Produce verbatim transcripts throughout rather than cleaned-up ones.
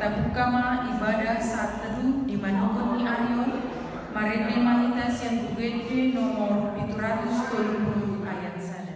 Tabuka ma ibadah saat teduh di manogot ni ari on, marende ma hita sian Buku Ende nomor pitu ratus tolu pulu ayat sada.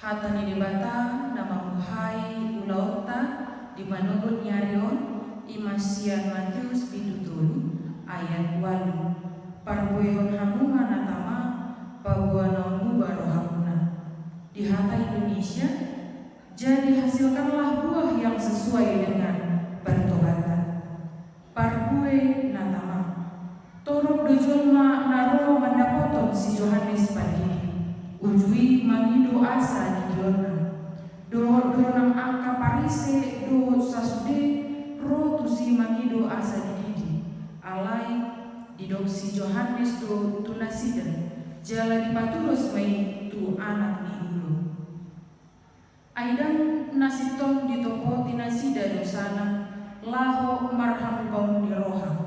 Hata ni Debata na mambuhai ulaonta di manogot ni ari on, i ma sian Matius pitu tolu ayat ualu. Parbuehon hamu ma na tama, paboa naung muba rohamuna. Di hata Indonesia, jadi hasilkanlah buah yang sesuai dengan pertobatan. Parbue na tama. Torop do jolma na ro mandapothon si Johannes Pandidi. Uju i mangido asa didionna. Dohot do nang angka Parise dohot sasude ro tusi mangido asa dididi. Alai didok si Johannes do tu nasida, jala dipatudos ma i tu anak ni ulu. Ai ndang na sintong ditopoti nasida dosana laho marhamubaon ni roha.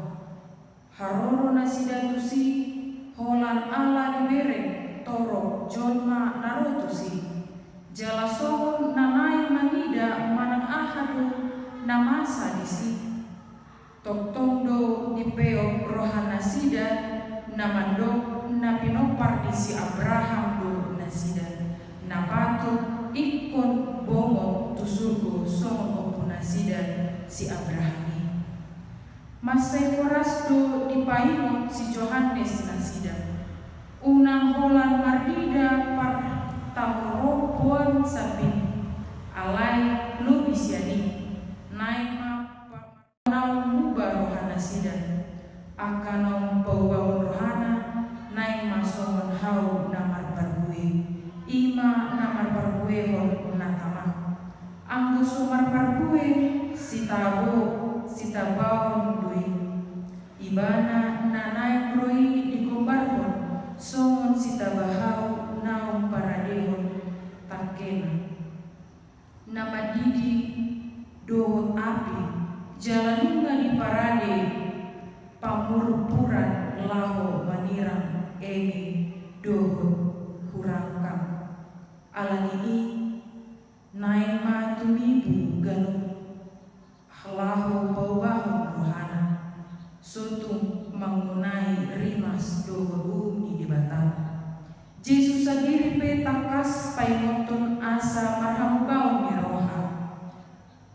Haroro nasida tusi, holan ala dibereng torop jolma na ro tusi. Jala songon na naeng mangida manang aha do na masa disi. Tongtong do dipeop rohanasida na mandok na pinompar ni si Abraham do nasida, na patut ingkon bongot tu surgo songon ompunasida si Abraham i. Mansai horas do dipaingot si Johannes nasida. Unang holan marnida partamorompuan sambing, alai lobi sian i. Naeng ma pa-, naung muba rohanasida. Angka naung paubahon rohana, naeng ma songon hau na marparbue. I ma na marparbuehon na tama. Anggo so marparbue, sitabo, sitabaon do i. Ibana na naeng ro i digombarhon songon sitabahau naung paradehon tangkena. Na mandidi dohot api, jala nunga diparade pamurpuran laho manirang eme dohot hurangkang. Alani i, naeng ma tumibu ganup laho paubahon rohana, sotung mangonai rimas dohot uhum ni Debata. Jesus sandiri pe tangkas paingothon asa marhamubaon ni roha.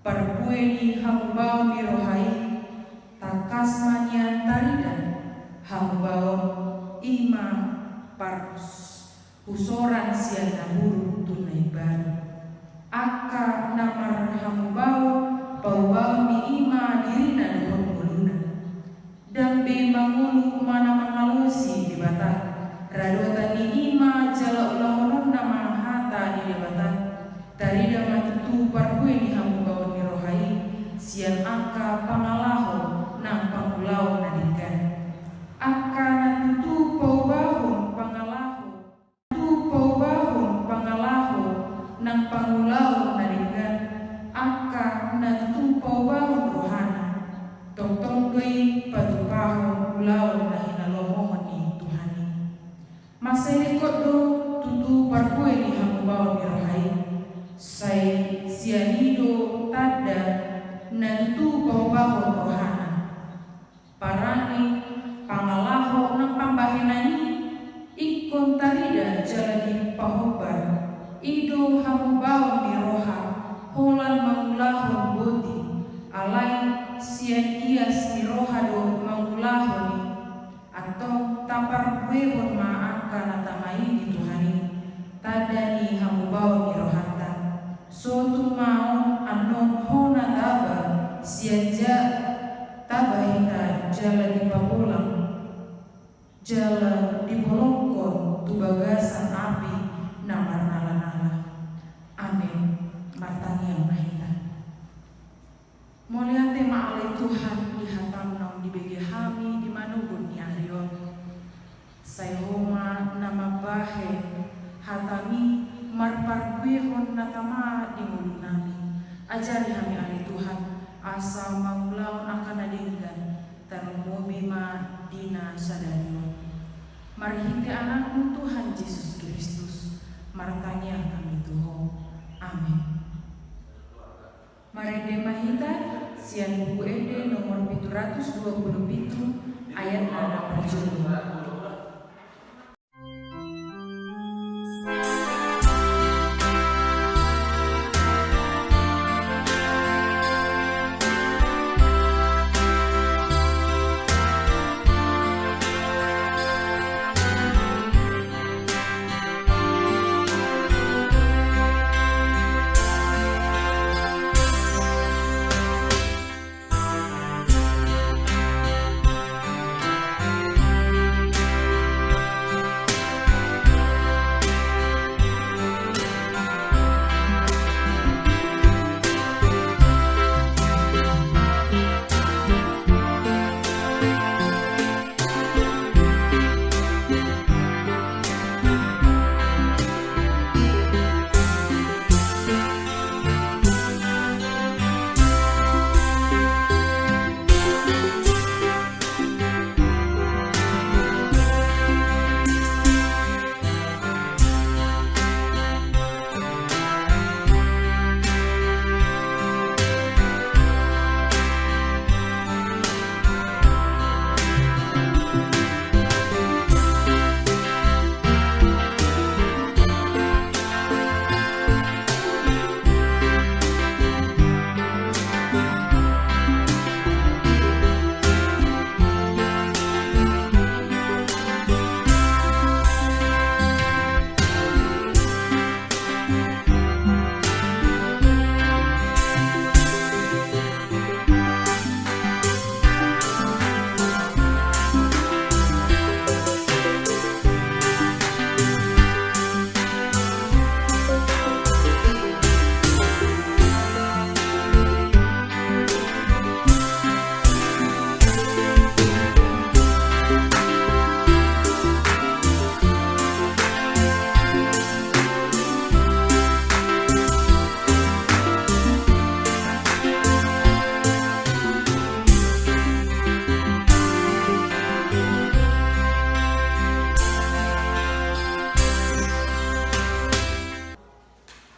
Parbue ni hamubaon ni roha i, tangkas ma nian tarida. Hamubaon i ma par usoran sian na buruk tu na imbaru. Angka na marhamubaon, paubaon ni i ma dirina dohot ngoluna. Ndang be mangolu ma na mangalosi Debata. Radotan ni i ma jala ulahononna ma hata ni Debata. Tarida ma tutu parbue ni hamubaon ni roha i sian angka pangalaho nang pangulaon na denggan. Angka na tutu paubahon pangalaho, tutu paubahon pangalaho nang pangulaon na denggan, angka na tutu paubahon rohana. Hamubaon ni roha, holan mangulahon boti, alai sian ias ni roha do mangulahon i. Antong taparbuehon ma angka na tama i di Tuhan i, tanda ni hamubaon ni rohanta. Sotung ma on annon hona taba sian ja taba hita jala dipabolang, jala dibolongkon tu bagasan api na marnalanala. Amen. Martangiang ma hita. Mauliate ma ale Tuhan di hatam naung dibege hami di manogot ni ari on. Sai Ho ma na mambahen hatami marparbuehon na tama di ngolunami. Ajari hami ale Tuhan, asa mangulahon angka na denggan, tarlumobi ma di na sadari on. Marhite Anakmu Tuhan Jesus Kristus, martangiang hami tu Ho. Amen. Marende ma hita sian Buku Ende nomor pitu ratus dua puluh pitu, ayatna na parjolo.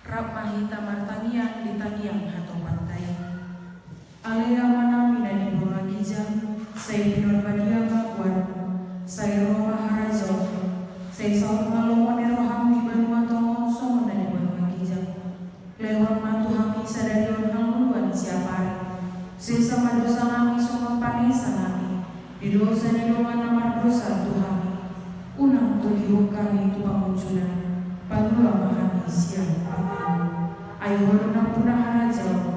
Rap ma hita martangiang di tangiang hatopanta i. Ale Amanami na di banua ginjang, sai pinarbadia ma goarMu, sai ro ma harajaonMu, sai saut ma lomo ni rohaM di banua tonga on songon na di banua ginjang. Lehon ma tu hami sadari on hangoluan siapari. Sesa ma dosanami songon panesanami di dosa ni dongan na mardosa tu hami. Unang togihon hami tu pangunjunan, palua ma hami sian pangago. Ai Ho do nampuna harajaon,